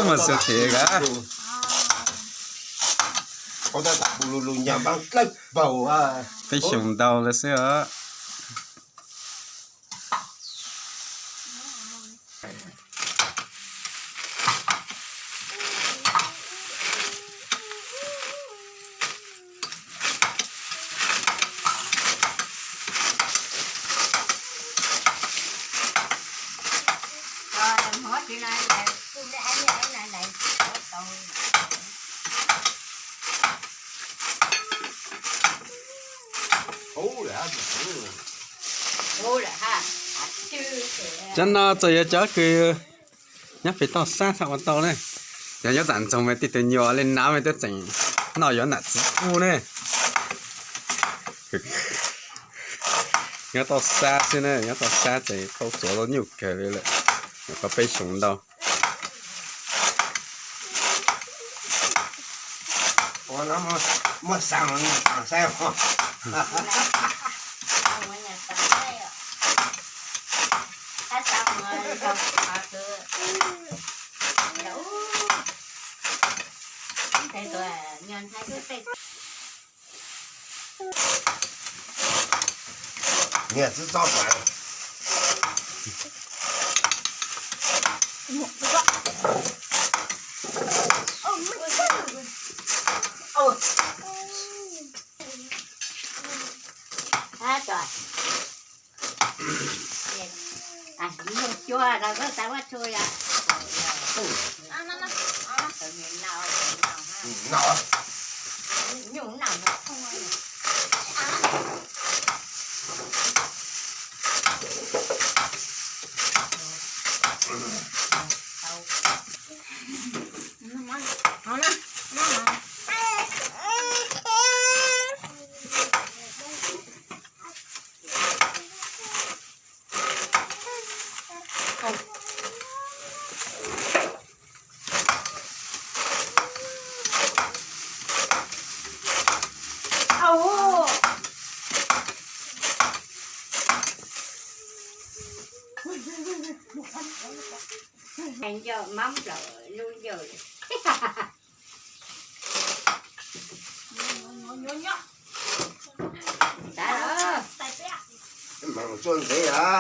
Mas xub thiab kab. Peb xyoos ntau lawm xwb os. Cov no txawm yog cov kws nyob pem toj sab txhaj ua tau ne. Yog nyob tam ntsoog mas tej tug nyuam li nav mas twb tseem noj yuav nam txiv kuj ne. Nyob toj sab xwb na, nyob toj sab ces tau txuas tau nyuj kawg li lawm. Nyuam qhuav peb xyoos ntau. Niag txwb txob pawv. Nco mab nplawm lub ncauj. Tsuag ntxiv a.